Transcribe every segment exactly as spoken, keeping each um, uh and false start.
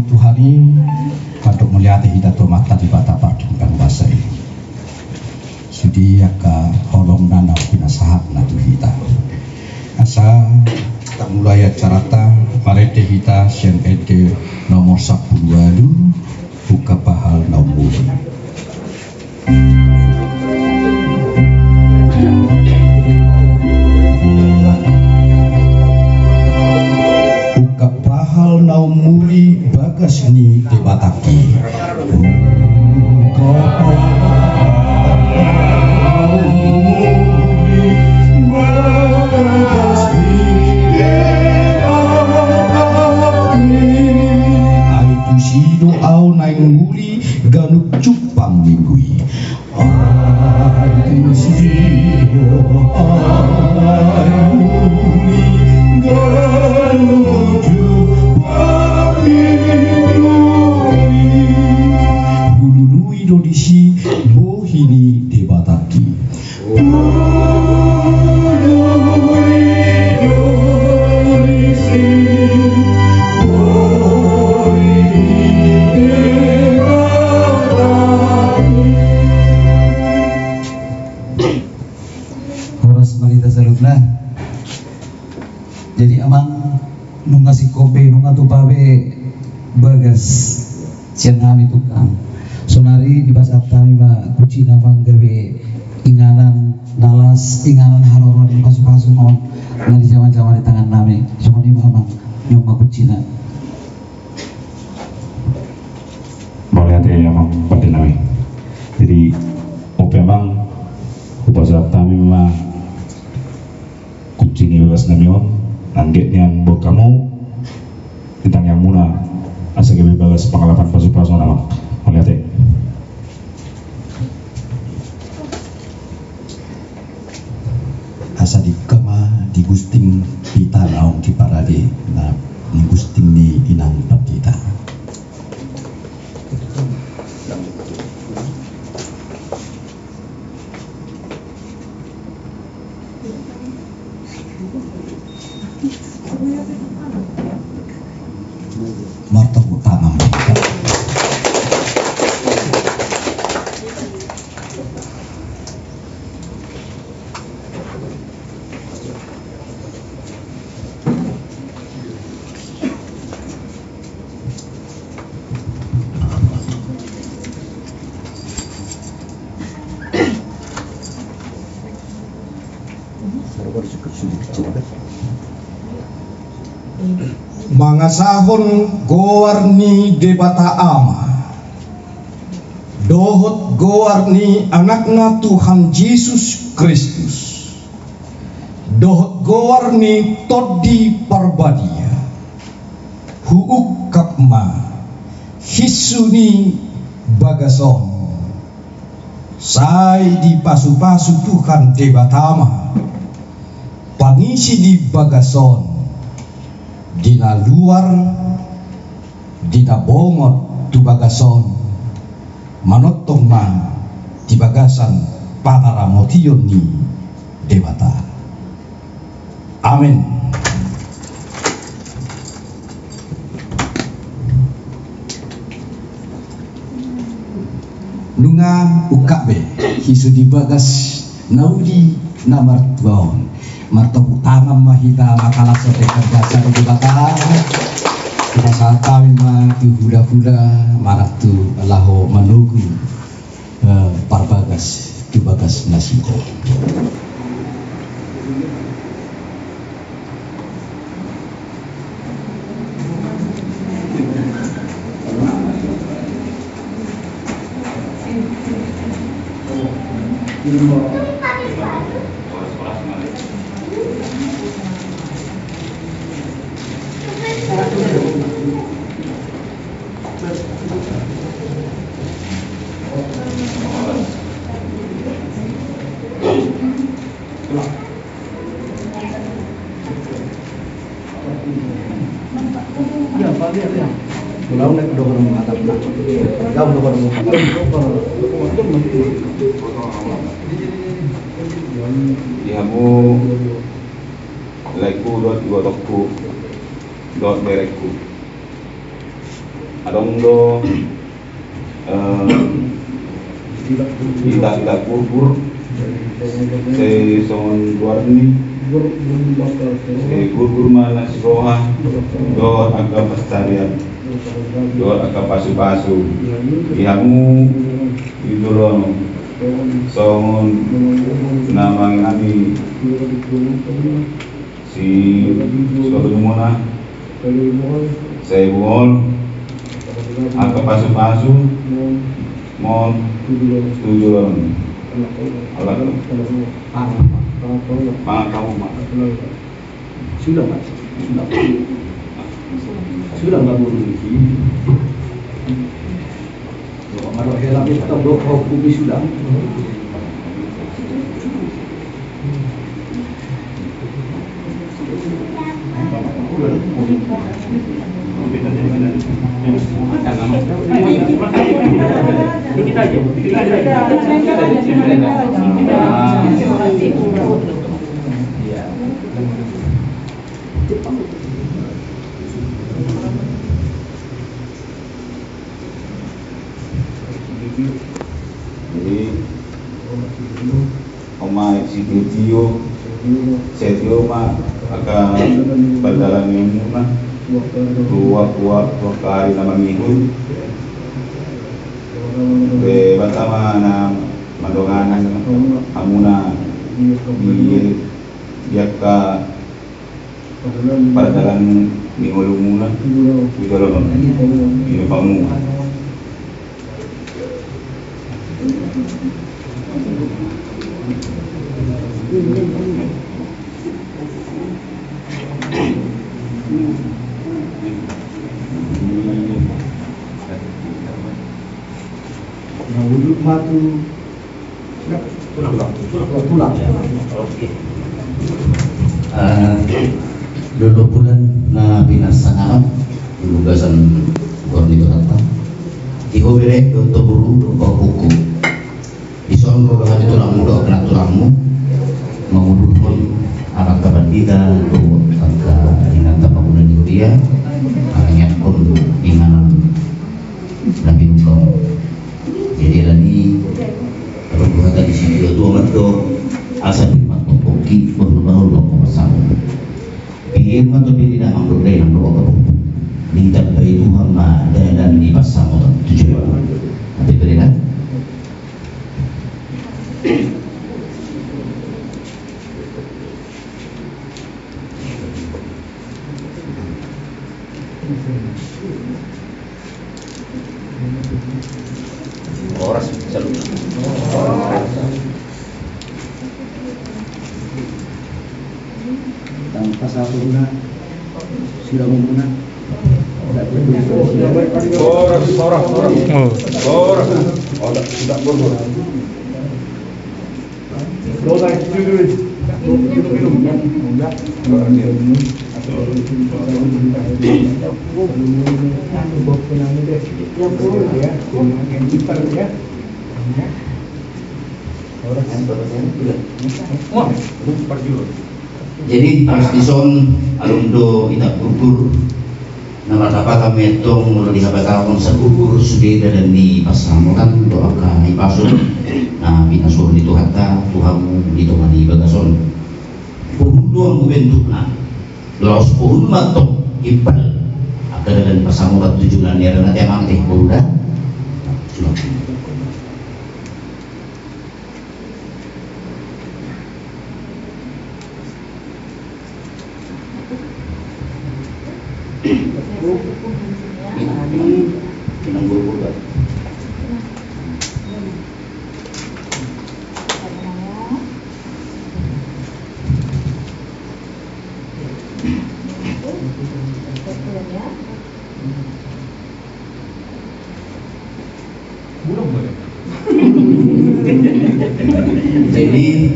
Tuhan i, mandok mauliate hita tu Amanta Debata Partingkian basa i. Sude angka holongna na pinasahatna tu hita. Asa tamulai acaranta, marende hita sian ende nomor sampulu ualu, Ungkap Hal Na Umuli. Ungkap hal na umuli bagas ni Debatangki. Ungkap hal na umuli bagas ni Debatangki. Ai tusi do ahu naeng muli ganup jumpang minggu i. Hulului do disi bohi ni Debatangki. Horas ma di hita saluhutna. Jadi amang, nunga singkop be, nunga tupa be bagas sian hami tukang. Saonari dipasahat hami ma kuncina, amang, gabe inganan na las, inganan haroro ni pasupasu on na dijamajama di tangan nami. Songon i ma amang, on ma kuncina. Mauliate amang pande nami. Jadi on pe amang, hupasahat hami ma kunci ni bagas nami on, anggiat nian boan hamu di tangiangmuna, asa gabe bagas pangalapan pasupasu on amang. Mauliate. Asa dibuka ma di gunting pita naung diparade na di gunting ni inang pandita. Martopuk tangan. Mangasahon goar ni Debata Ama dohot goar ni Anakna Tuhan Jesus Kristus, dohot goar ni Tondi Parbadia, huungkap ma hinsu ni bagas on, sai dipasupasu Tuhan Debata ma pangisi ni bagas on, di na luar, di na bongot tu bagas on, manongtong ma di bagasan pangaramotion ni Debata. Amen. Nunga ungkap be hinsu ni bagas na uli na martua on. Martopuk tangan ma hita, mangkalashon denggan basa di Debata. Hupasahat hami ma tu hulahula manang tu laho manogu, eh, parbagas tu bagas na singkop. Di hamu laengku dohot ibotongku dohot berengku. Adong do, eh, itak-itak gurgur, sai songon goarni, sai gurgur ma na siroha dohot angka pansarian dohot angka pasupasu di hamu di jolo on, songon na mangihami si Suatu Muna, sai buhol angka pasupasu, mon tujuan. Alat. Pangan kamu ma. Sudah, Pak. Sudah, Pak. Sudah, Pak. Jadi, on ma sitio-tio, sitio ma angka pardalan ni ngolumuna tu, tu, tu angka ari na mangihut. Debata ma na mandongani hamuna di, di angka pardalan ni ngolumuna di jolo on. Di hamu. Na udut ma tu tulang. Tulang. Oke. Eh, lolo bulan na pinarsangap di bagasan goar ni Tuhanta. Di ho bere dohot boru dohot pahompu. Dison ro do hami tulangmu dohot nang tulangmu manguduthon angka pandita dohot angka inanta pangula ni huria, mangingathon inganan na pinungka on. Jadi alani i, adong do hata ni situa-tua mandok, asa di mantong pongki, bahul-bahul do pasamu. Pir ma tu pir ni damang dohot dainang dohot pahompu. Ditambai Tuhan ma dalan ni pansamotan tu joloan. Ate pir ni damang. Horas, salut. Tanpa satu guna, sudah mau guna. Horas, horas, horas. Oh. Horas. Horas. Jadi pas dison alum do itak gurgur. Na martapatan ma antong molo dihabatahon sagugur sude dalan ni pansamotan dohot angka hipason na pinasuhon ni Tuhanta tu hamu di tonga ni bagas on. Pohon do anggo bentukna, laos pohon ma antong himpal angka dalan ni pansamotan tu joloan ni ari on. Ate amang, ate boru da. Jadi,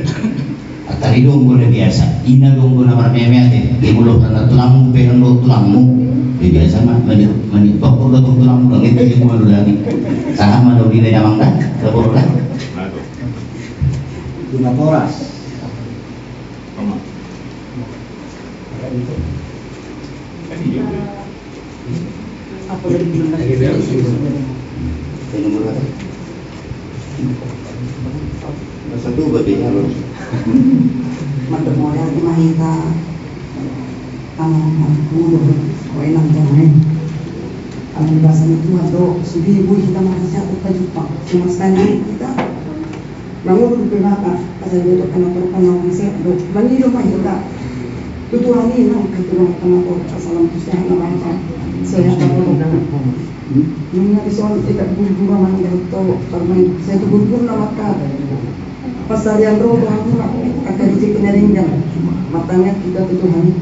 tadi do anggo na biasa, ina do anggo na marmeme ate, di molo na tulangmu, pe na do tulangmu, di biasa ma, mani, mani, tokor do tulangmu, nang itu di molo lagi. Sahat ma do di na damang da, da boru da. Lima horas. Apa dari bulan lagi? Masa tu berarti ya, Bang. Mantap, mau ya, terima kasih. Anak-anakku, kau enam jangan. Anak bahasa itu atau sudah ibu kita masih satu pajupa. Cuma sekarang kita Mangolu pe ma, asa diboto anak-anak na muse do. Mangido ma hita tu Tuhan i nang ketua anak-anak, salam tu sehat na bangsa. Sehat na bangsa. Nunga dison hita guru-guru manang dohot parmain. Sai tu guru-guru na maka pasarian ro tu hamuna. Angka di cek na ringan. Matangihon hita tu Tuhan i.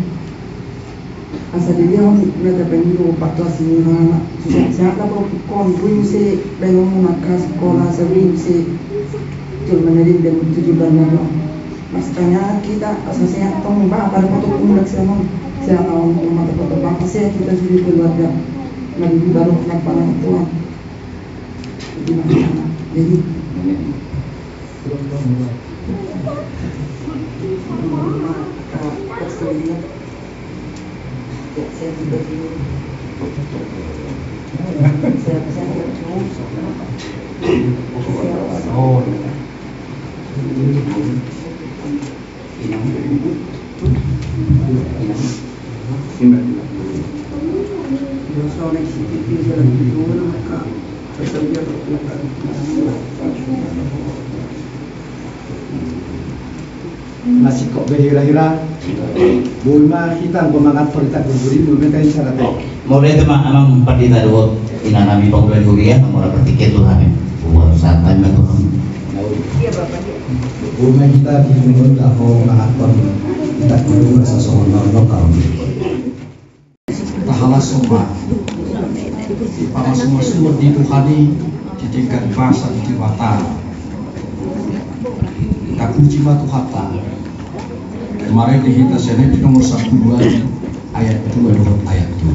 Asa dilehon na tapangido, patua si na sehat-sehat na parumpukon, boi muse baenonmuna angka sikola, asa boi muse jolma na denggan tu joloan na ro. Masitangianghon hita asa sehat tong, ba, padapotonmuna sian on, sehat on, mata potong, ba, sehat hita sude keluarga. Na di baru na panang Tuhan. Jadi, jadi. Masih kok berhira-hira. Boi ma hita anggo mangathon hita gurguri, boi ma hita i sarape. Mauliate ma amang pandita dohot inanami pangula ni huria, mauliate partingkian tu hami. Buat santai ma tu hami. Boi ma hita di hita ho mangathon hita gurguri asa songon na lokal. Tahalashon ma di pamasumasu ni Tuhan i di tingki basa di Debata. Tapuji ma Tuhanta. Marende hita sian Ende nomor sampulu ualu ayat dua dohot ayat dua.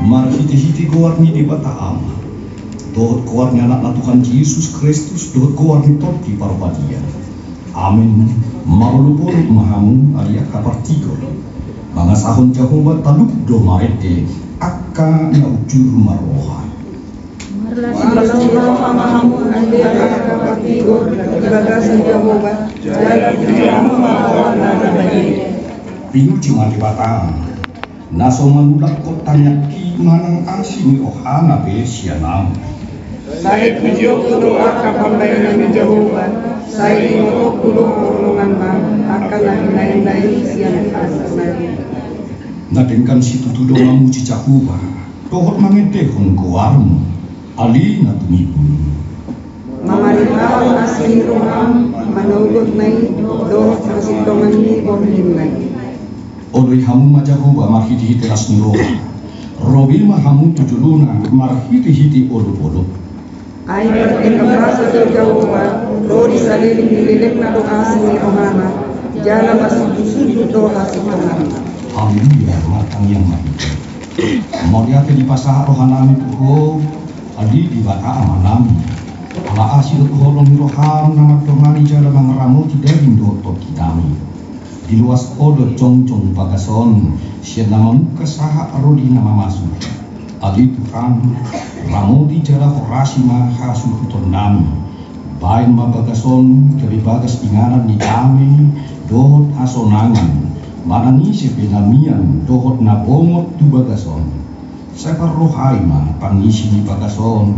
Marhitehite goar ni Debata Ama, dohot goar ni Anakna Tuhan Jesus Kristus, dohot goar ni Tondi Parbadia. Amen. Marolopolop ma hamu ale angka partigor. Mangasahon Jahowa talup do marende angka na jujur marroha. Marlas ni roha ma hamu ale angka partigor di bagasan Jahowa. Jala puji hamu ma Tuhan na badia. Pinuji ma Debata. Na so manulakhon tangiangki manang asi ni rohana be sian ahu. Sai pujionku do angka pambahenan ni Jahowa, sai ingotongku do holonganna angka na hinahenai sian hasangapon. Na denggan situtu do mamuji Jahowa, dohot mangendehon goarmu. Ale na tumimbul. Mamarihahon asi ni roham, manogot na i, dohot hasintongan ni borngin na i. Oloi hamu ma Jahowa marhitehite las ni roha. Ro be ma hamu tu jolona marhitehite olopolop. Ai martendang basa do Jahowa, ro di saleleng ni lelengna do asi ni rohana, jala marsujud-sujud do hasintonganna. Haleluya, martangiang ma hita. Mauliate dipasahat rohanami tu Ho, ale Debata Amanami. Ala asi dohot holong ni roham na mandongani jala mangaramoti daging dohot tongkinami. Diloas Ho do jongjong bagas on sian na mamungka sahat ro di na mamasu. Ale Tuhan, ramoti jala horasi ma hasuhutonnami. Baen ma bagas on gabe bagas inganan ni dame dohot hasonangan, manang ise pe na mian dohot na bongot tu bagas on. Sai parrohai ma pangisi ni bagas on,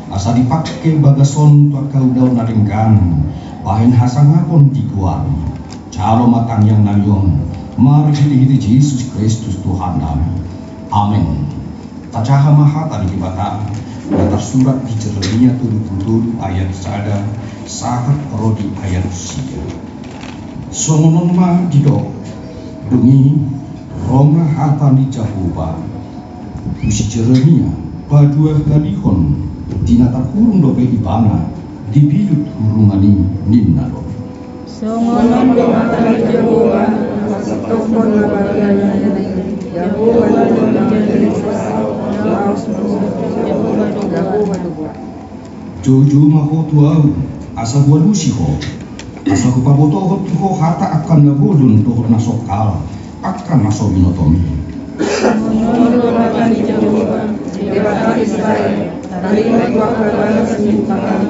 asa dipangke bagas on tu angka ulaon na denggan, bahen hasangapon di goarMi. Jalo ma tangiangnami on, marhitehite Jesus Kristus Tuhannami. Amen. Tajaha ma hata ni Debata na tarsurat di Jeremia tolu pulu tolu ayat sada sahat ro di ayat sia. Songon on ma didok, dung i ro ma hata ni Jahowa tu si Jeremia, paduahalihon di na tarhurung dope ibana di bilut hurungan i, ninna do: Songon on do hata ni Jahowa, pasintokkon na badia i, Jahowa do na manjadi laos, Jahowa do. Joujou ma ho tu ahu, asa hualusi ho, asa hupabotohon tu ho hata angka na bolon dohot na songkal, angka na so binotomi. Songon on do hata ni Jahowa, Debata ni Israel: Taringot tu angka bagas ni utangmi,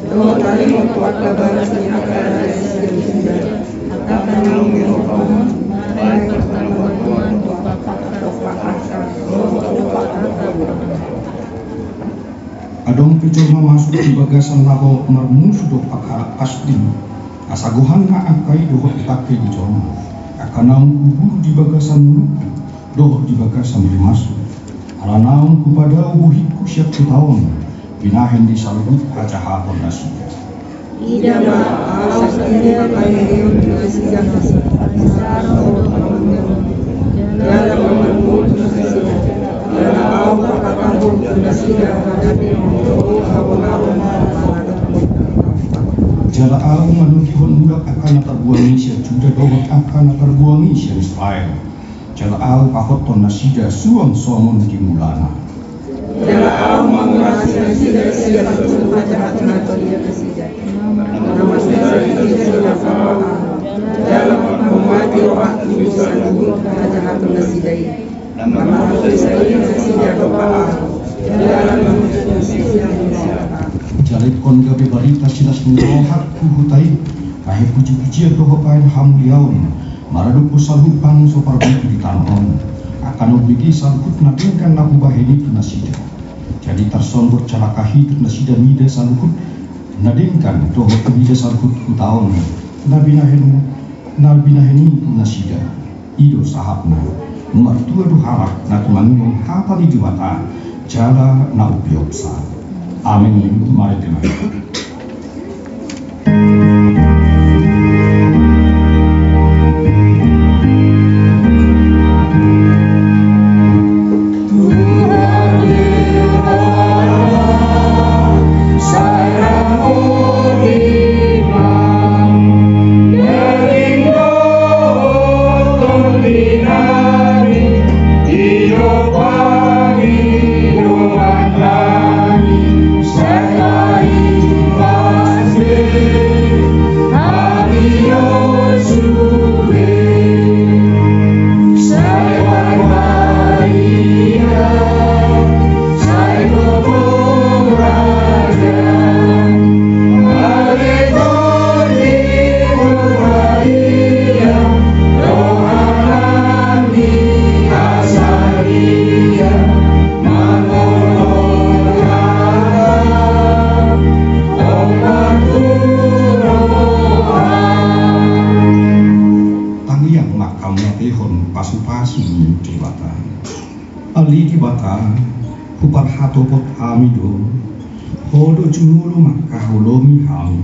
dohot taringot tu angka bagas ni angka na di Juda, angka na huroha on, baen partanggungjawaban tu angka, tu angka, tu angka. Adong pe jolma masuk di bagasan laho marmusu dohot halak Kasdim, asa gohanna angka i dohot ditangke di jolma, angka naung hubunu di bagasan mulakku dohot di bagasan rimasku. Ala naung hupadao bohingku sian huta on, binahen di saluhut hajahaton nasida. Ida ma, ahu sandiri mangalehon tu nasida hasesaan, jala mangalualuhon nasida. Jala ahu pahatahon tu nasida hadapi habonaron na mangalangka. Jala ahu manogihon mulak angka na tarbuang i sian Juda dohot angka na tarbuang i sian Israel. Jala ahu pahothon nasida suang songon di mulana. Jala ahu mangurasi nasida sian saluhut hajahaton na tadingkon nasida. Na mangurusi nasida sian na pahompu ahu. Jala manghatai rohangku tu saluhut hajahaton nasida i. Na mangurusi nasida dompak ahu. Jala mangurusi nasida dompak ahu. Jala ingkon gabe barita silas ni rohangku huta i, bahen pujipujian dohot bahen hamuliaon, maradophon saluhut bangso parbuku di tano on, angka na umbege saluhut na denggan na hubahen i tu nasida. Jadi tarsonggot jala hahitung nasida mida saluhut na denggan dohot mida saluhut huta on na binahen, na binahen i tu nasida. I do sahatna. Martua do halak na tumangihon hata ni Debata jala na umpeopsa. Amen. Marende ma hita. Tangiang ma hamu, hatahon pasupasu ni Debata. Ale Debata, huparhatopot hami do, Ho do jumolo mangkaholongi hami.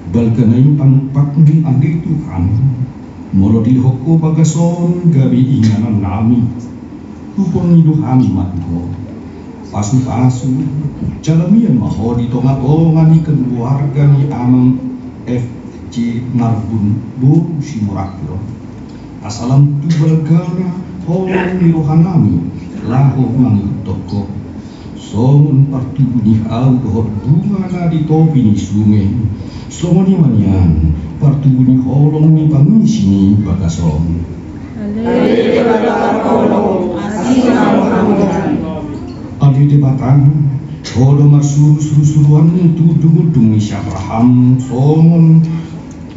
Balga na i panumpangMu, ale Tuhan, molo dilehon Ho bagas on gabe inganannami, hupongi do hami ma tu Ho. Pasupasu jala mian ma Ho di tongatonga ni keluarga ni Amang F J Marbun boru Simorangkir on. Asa lam tu balgana holong ni rohanami laho mangihuthon Ho. Songon partubu ni hau dohot bunga na di topi ni sunge, songon i ma nian Partubu ni holong ni pangisi ni bagas on. Ale Debata, holong, asi ma roham. Ale Debata, Ho do marsurusuruan tu undungundung ni si Abraham songon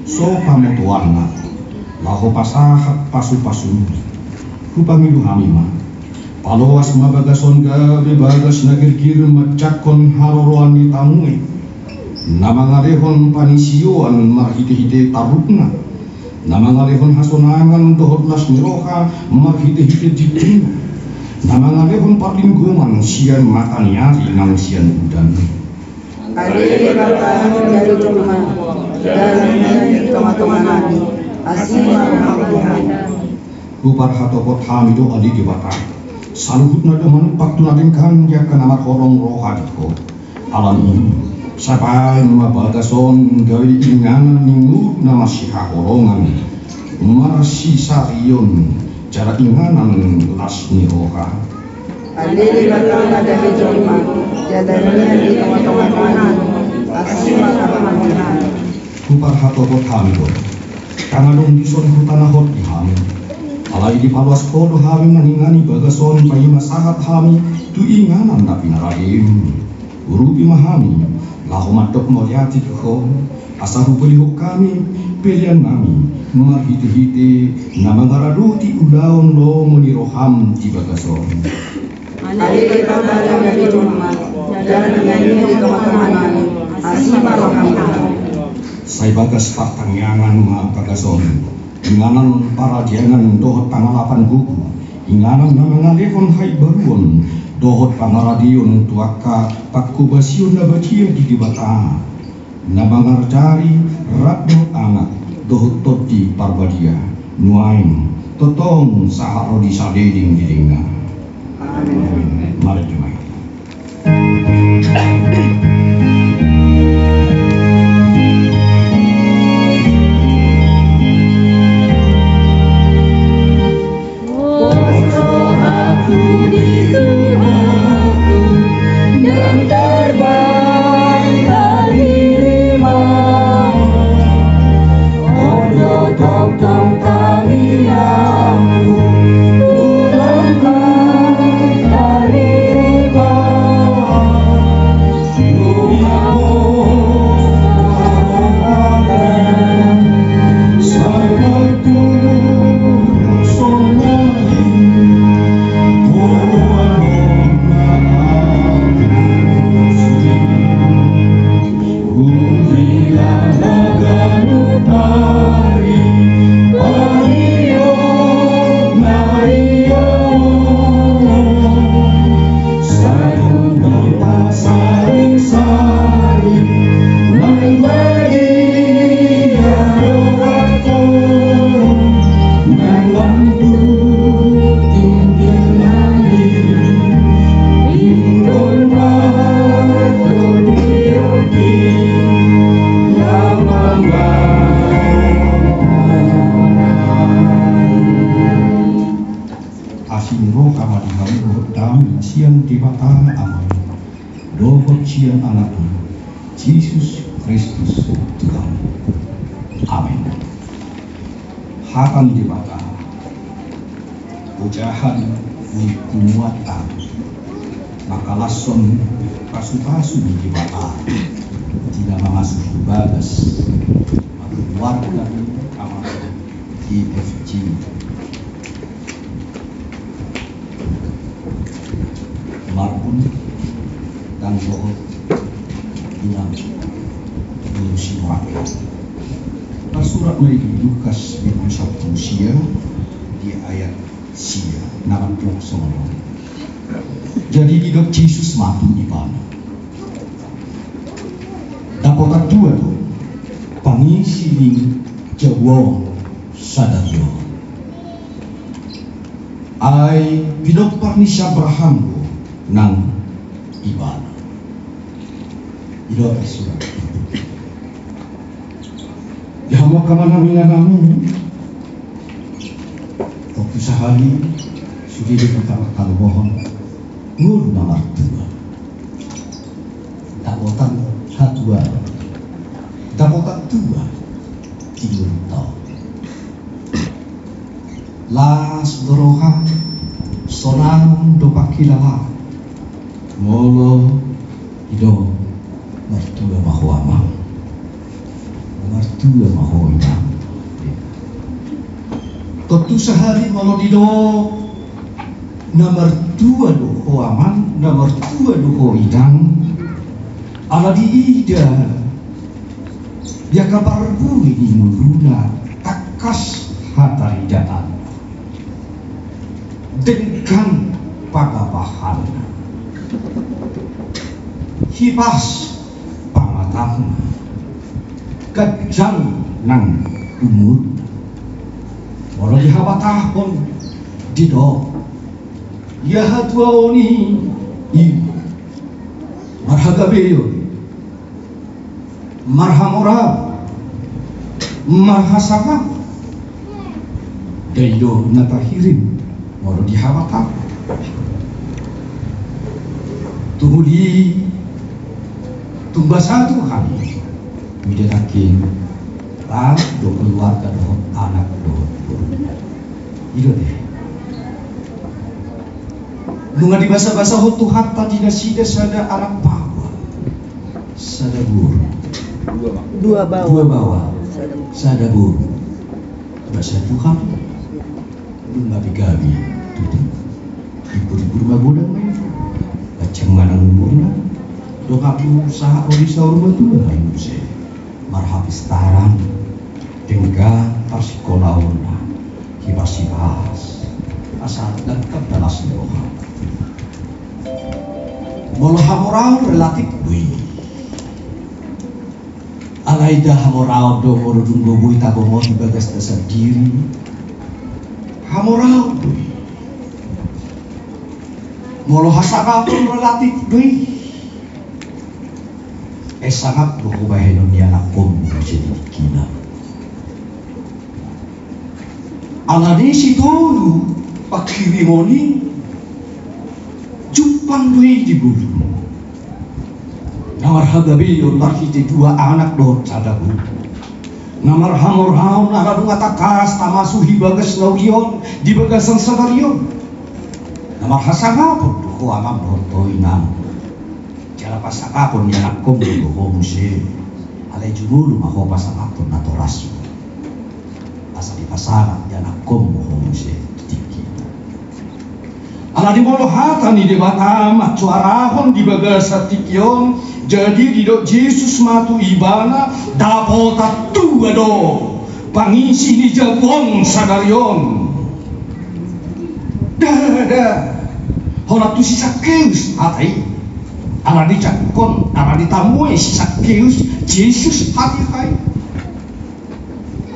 so pamotoanna, laho pasahat pasupasum. Hupangido hami ma, paloas ma bagas on gabe bagas na girgir manjangkon haroroan ni tamue, na mangalehon pangisioan marhitehite tarukna, na mangalehon hasonangan dohot las ni roha marhitehite tingkina, na mangalehon parlinggoman sian mata ni ari nang sian udan. Ale Debata, jalo jolma, jala nian di tongatonganami, asi ma roham. Huparhatopot hami do ale Debata, saluhutna do manumpak tu na denggan di angka na marholong roha di Ho. Alani i, sai baen ma bagas on gabe inganan ni ngolu na marsihaholongan, marsisarion, jala inganan las ni roha. Ale Debata na gabe jolma, jala nian di tongatonganami, asi ma roham. Huparhatopot hami do, ndang adong dison hutanahon di hami. Alai dipaloas Ho do hami maningani bagas on paima sahat hami tu inganan na pinaradeM. Urupi ma hami, laho mandok mauliate tu Ho, asa hubolihon hami peleannami marhitehite na mangaradoti ulaon lomo ni rohaM di bagas on. Ale Debata na gabe jolma, jala nian di tongatonganami, asi ma roham. Sai bagas partangiangan ma bagas on, inganan paradianan dohot pangalapan gogo, inganan na mangalehon haimbaruon dohot pangaradeon tu angka panghobasion na badia di Debata, na mangarajari rap dohot Anak dohot Tondi Parbadia, nuaeng tongtong sahat ro di saleleng ni lelengna. Amen. Mari jumai. Asi ni roha ma di hamu dohot dame na sian Debata Ama, dohot sian Anakna, Jesus Kristus Tuhan. Amen. Hata ni Debata, ojahan ni humuanta, mangkalashon pasupasu ni Debata, di na mangasuhi bagas, markeluarga ni Ama di F J. Marhun dan dohot inang Lusi Murangka. Tarsurat ma i di Lukas bindu sampulu sia di ayat sia na mandok songon on. Jadi didok Jesus ma tu ibana: Dapotan tua do pangisi ni jabu on sadari on. Ai pinompar ni si Abraham do nang ibana. I do tarsurat. Di hamu angka amang nami, inang nami, tontu sahali sude do hita mangkalomohon ngolu na martua. Dapotan hatua, dapotan tua. Las do roha, sonang do pangkilala. Molo didok martua ma ho amang, martua ma ho inang. Tontu sahali molo didok na martua do ho amang, na martua do ho inang, ala diida di angka parbue ni ngoluna tangkas hataridaan, denggan pangabahan, hipas pangatahon, ganjang nang umur. Molo dihabatahon didok, ia hatuaon i, i marhagabeon, marhamoraon, marhasangap. Dai do na tahirim molo dihabatahon. Tung uli, tung basa Tuhan, mida nangkin, lam do keluarga dohot anak dohot boru. I do dei. Nunga dibasabasahon Tuhanta di nasida sada anak baoa, sada boru. Dua baoa. Dua baoa. Sada boru. Basa Tuhan. Dung gabe-gabe tutu, ibur-ibur magodang ma i. Ganjang ma nang umurna. Dung gabe sahat ro di saur matua ma i muse. Marhapistaran, denggan parsikolaonna, hipas-hipas, asa denggan dalas ni roha. Molo hamoraon relatif do i. Alai nda hamoraon do molo dung do boi tabongot di bagasna sandiri. Hamoraon do i. Molo hasangapon relatif do i. Ai sangap do ho bahenon ni anakkonmu muse di tingkina. Alani i sitolu panghirimon i jumpang do i di ngolu. Na marhagabeon marhite dua anak dohot sada boru. Na marhamoraon ala nunga tangkas tamasuk di bagas na uli on, di bagasan sadari on. Na marhasangapon do ho amang dohot ho inang. Jala pasangapon ni anakkonmu do ho muse. Alai jumolo ma ho pasangaphon natorasmu. Asa dipasangap di anakkonmu ho muse di tingkina. Alani molo hata ni Debata mansoarahon di bagasan tingki on, jadi didok Jesus ma tu ibana, dapotan tua do pangisi ni jabu on sadari on. Nda, nda. Holan tu si Sakeus hata i. Alani dijangkon, alani ditamue si Sakeus Jesus hatiha i.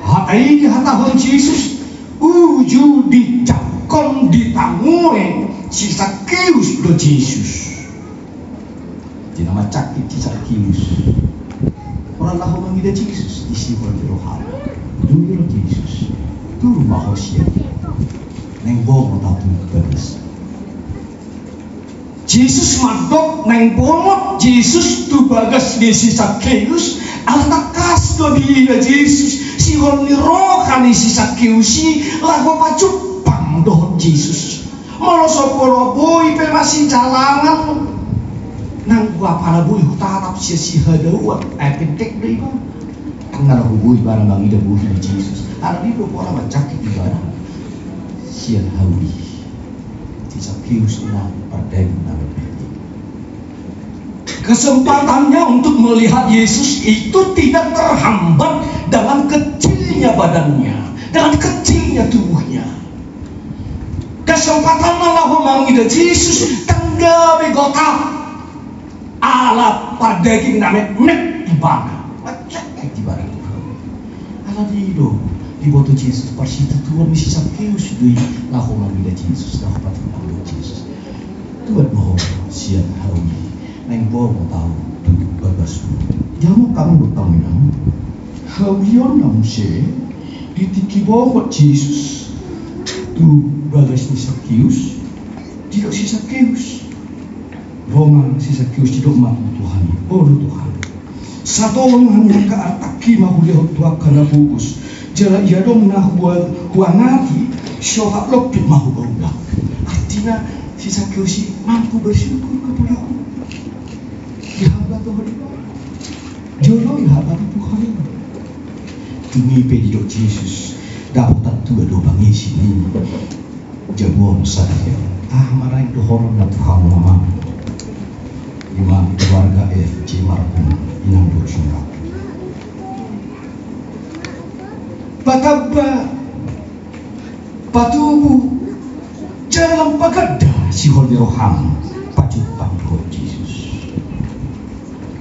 Hata i dihatahon Jesus, uju dijangkon, ditamue si Sakeus do Jesus. Di na mansangkit si Sakeus. Holan laho mangida Jesus, disihol ni rohana. Dung didok Jesus, turun ma ho sian i. Naeng bongot ahu tu bagas. Jesus mandok, naeng bongot Jesus tu bagas ni si Sakeus, ala tangkas do diida Jesus sihol ni roha ni si Sakeus i laho pajumpang dohot Jesus. Molo so pola boi pe masijalangan, nang boha pala boi hutatap sian sihadauan, ai pentek do ibana. Ndang na laho boi ibana mangida bohi ni Jesus. Alani do pola mansangkit ibana sian hau i. Si Sakeus inang, pardaging na mepet i. Kesempatannya untuk melihat Yesus itu tidak terhambat dengan kecilnya badannya, dengan kecilnya tubuhnya. Kesempatanna laho mangida Jesus ndang gabe gotap. Ala pardaging na metmet ibana. Mansangkit ibana. Alani i do diboto Jesus parsitutuon ni si Sakeus do i laho mangida Jesus, laho pajumpang dohot Jesus. Tuat do ho sian hau i, naeng bongot ahu tu bagasmu. Jamot hamu dohot hamu inang. Hau i on na muse, di tingki bongot Jesus tu bagas ni Sakeus, didok si Sakeus. Ro ma si Sakeus, didok ma tu Tuhan i, olo Tuhan, Satolong hamu angka artangki ma hulehon tu angka na pogos. Jala ia do na hua-, huangati, siopat lompit ma hubaulak. Artina si Sakeus i mampu bersyukur kepada Allah. Dihambat Tuhan. Jolo dihambat Tuhan. Dung i pe didok Jesus, dapotan tua do pangisi ni jabu on sadari on. Aha ma naeng dohononna tu hamu amang, ima keluarga F J Marbun, inang dohot sora. Patamba, patubu, jala lam paganda sihol ni roham pajumpang dohot Jesus.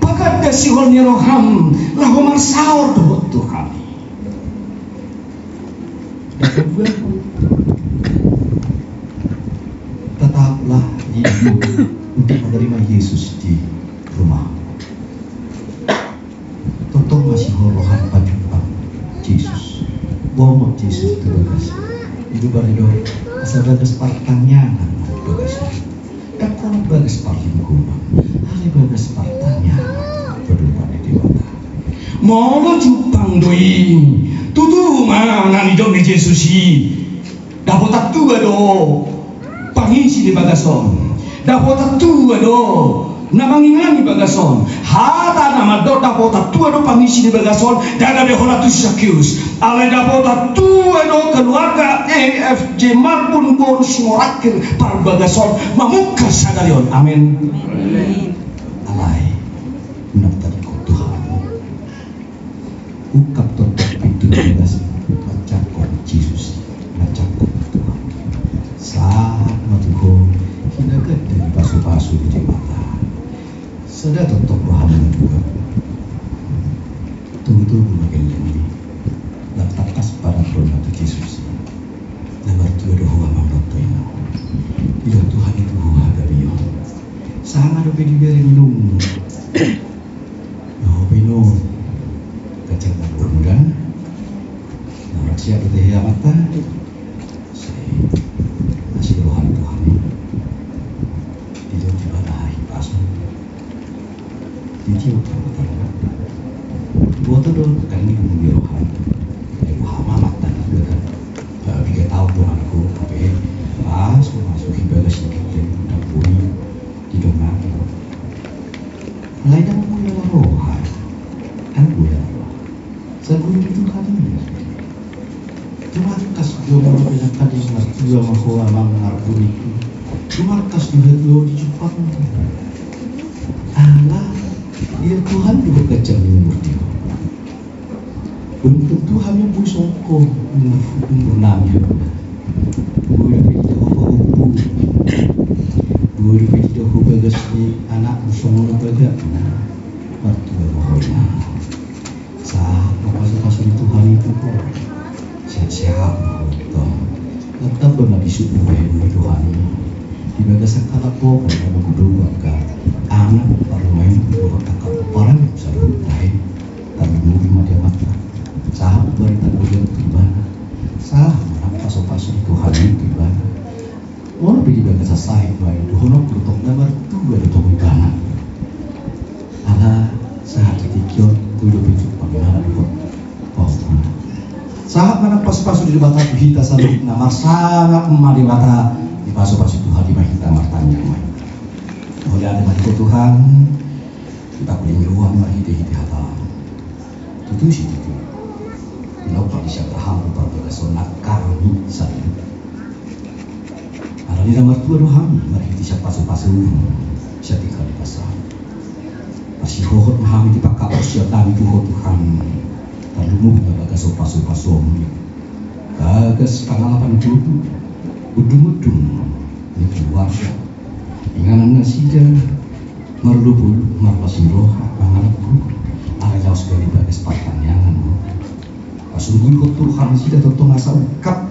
Paganda sihol ni roham laho marsaor dohot Tuhan i. Dapot buat. Tetaplah di, untuk menerima Yesus di rumah. Tongtong ma sihol roham pajumpang Jesus. Bongot Jesus tu bagas. Itu baru do asa bagas partangiangan bagas. Dang holan bagas parlinggoman, alai bagas partangiangan tu adopan ni Debata. Molo jumpang do i, tutu ma na nidok ni Jesus i, dapotan tua do pangisi ni bagas on. Dapotan tua do na mangingani bagas on. Hata na mandok dapotan tua do pangisi ni bagas on, dang gabe holan tu si Sakeus. Alai dapotan tua do keluarga F J Marbun boru Simorangkir parbagas on mamungka sadari on. Amen. Amen. Alai, unang tadingkon Tuhan. Ungkap tongtong pintu ni bagas, manjangkon Jesus, manjangkon Tuhan. Sahat ma tu ho, hinagat di pasu-pasu ni Debata. Sada tongtong roham na dua. Togu-togu ma gelleng i. Lam tangkas panandonna tu Jesus i. Na martua do ho amang dohot inang. Didok Tuhan i tu ho hagabeon. Sanga dope dibereng inum. Dope inum. Kacang campur muda. Na marsiap dope hea mata. Sai, asi roha ni Tuhan i. Didok Debata hahipason. Ditiop Debata. Boto do kan ni gumuni roha. Ai roha ma mata ni Debata. Piga taon do kan ho, hape. Ah, so masuk i bagas ni kita dapot i. Didok na. Alai dang boi ala roha. Dang boi ala roha. Saguru ni Tuhan i. Tumangkas do molo pe na tading martua ma ho amang Marbun i. Tumangkas do hatua on dijumpang. Ala, ia Tuhan do ganjang ni umur di ho. Belum tentu hami boi songon ho umur, umur nami. Boi dope didok ho pahompu. Boi dope didok ho bagas ni anakmu songon na bagak na. Martua ma ho inang. Sahat ma pasu-pasu ni Tuhan i tu ho. Sehat-sehat ma ho tong. Tetap do na bisuk ni Tuhan i. Di bagasan halak ho, na magodang angka anak, parumaen, dohot angka pomparan saluhutna i. Tarlumobi ma di amanta. Sahat ma barita gojang tu ibana. Sahat ma nang pasu-pasu ni Tuhan i tu ibana. Molo pe di bagasan sahit ma i, dohononku do tong na martua do tong ibana. Ala sahat di tingki on, boi dope jumpang ibana dohot pahompu. Sahat ma nang pasu-pasu ni Debata tu hita saluhutna, marsangap ma Debata, dipasu-pasu Tuhan i ma hita, martangiang ma hita. Mauliate ma di ho Tuhan, dipauli roham marhite-hite hataM. Tutu sititi. Tinopa di sian Abraham tu parbagason nangkami saluhut. Alani na martua do hami marhite sian pasu-pasu, sian tingki on di bagasan. Marsihohot ma hami dipangkapor sian nami tu ho Tuhan. Tarlumobi ma bagasan pasu-pasuM. Bagas pangalapan tutu. Undung-undung ni keluarga. Inganan nasida. Marlupul, marlas ni roha, mangalap guru. Alai laos gabe bagas partangiangan. Pasunggulhon tu roha nasida tongtong asa ungkap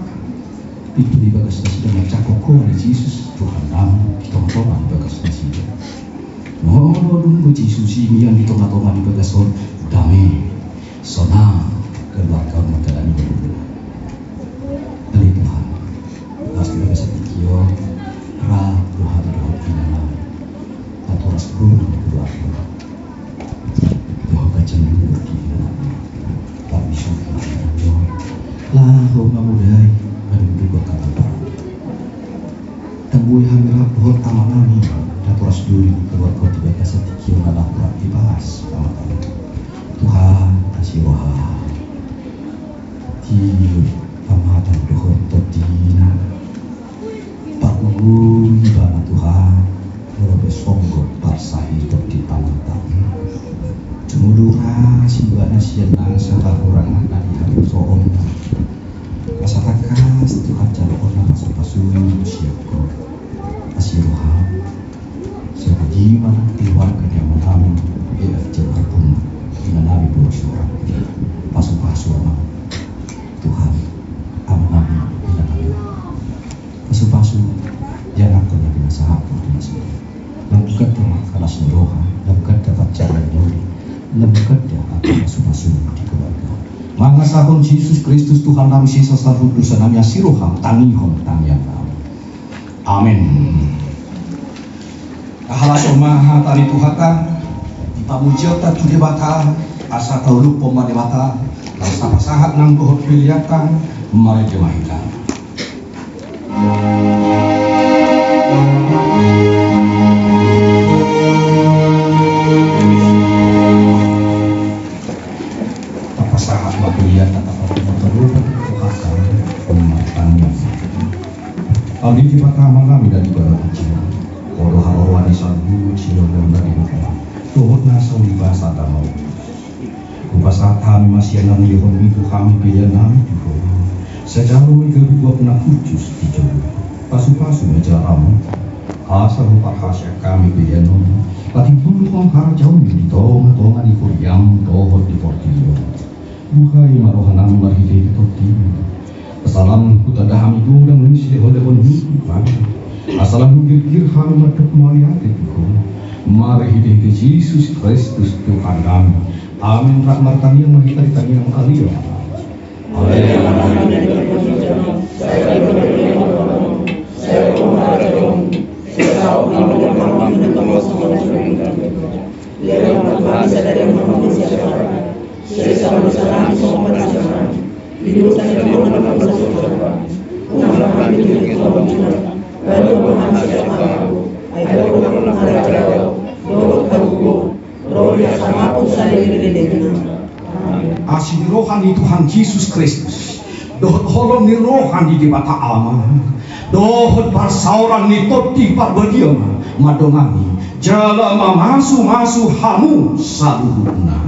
pintu ni bagas nasida manjangkon Ho ale Jesus, Tuhan nami, di tonga-tonga ni bagas nasida. Molo dung do Jesus i mian di tonga-tonga ni bagas on, dame. Sonang keluarga on manghatai ni Tuhan. Ale Tuhan, laos di bagasan tingki on, rap do hami dohot inganan. Tatoras guru keluarga. Dohot baca Laho mamodai manunggu angka na parani. Tambui hami rap dohot amanami, na horas duri dikeluarhon di bagasan tingki on, na horas dibahas amanami. Tuhan, asi roham. Tiop amanta dohot tondina. Pargogoi ibana Tuhan, molo pe songgop parsahiton di pangaltari. Jumolo ras ibana sian nasa hahurangan na dihaposoonna. Asa tangkas Tuhan jaloonna pasupasu sian Ho. Asi roham. Songon i ma keluarga ni amanami, E F C Marpun, inanami boru Sihombing. Pasupasu amang. Tuhan, amanami, inanami. Pasupasu, jangankan na pinasahat, pinasahat. Lam ganda ma las ni roha, lam ganda pansarian ni uli, lam ganda angka pasupasu di keluarga. Mangasahon Jesus Kristus Tuhannami, sesa saluhut dosanami, asi roham tangihon tangiangnami. Amen. Tahalashon ma hata ni Tuhanta, di pamujionta tu Debata, asa taulukhon ma Debata, asa pasahat nang dohot peleanta, marende ma hita. Tapasahat ma peleanta, tapasahat ma peleanta, tapasahat ma peleanta. Amen. Amen. Amen. Amen. Amen. Ho do haroroan ni saluhut sihol na di hita, dohot na sauli basa damang. Hupasahat hami ma sian na nilehonmi tu hami peleannami tu Ho. Sai jalo i gabe buat na hushus di jolo. Pasupasu ma jalamu, asa huparhasiat hami pelean on, patimbulhon harajaonmi di tongatonga ni huriam dohot di portibi on. Buhai ma rohanami marhitehite tondimi. Asa lam hutanda hami godang ni silehonlehonmi, Tuhan. Asa lam hugirgir hami mandok mauliate tu Ho, marhitehite Jesus Kristus Tuhannami. Amen. Rap martangiang ma hita di tangiang Ale Ama. Ale Ama, na di banua surga, sai tangihon ma rohanami, sai hohom ma harajaonmu, sai saut ma rohanami, songon na di surga. Bere ma tu hami sadari on haramuan siapari. Sesa ma dosanami songon na di haramuan. Di dosa ni haramuan na di haramuan. Unang hami tu haramuan. Bahen ma hami sian pangago. Ai Ho do harajaon, dohot hagogoon, ro di hami sahat tu saleleng ni lelengna. Amen. Asi ni roha ni Tuhan Jesus Kristus, dohot holong ni roha ni Debata Ama, dohot parsaoran ni Tondi Parbadia ma mandongani jala mamasumasu hamu saluhutna.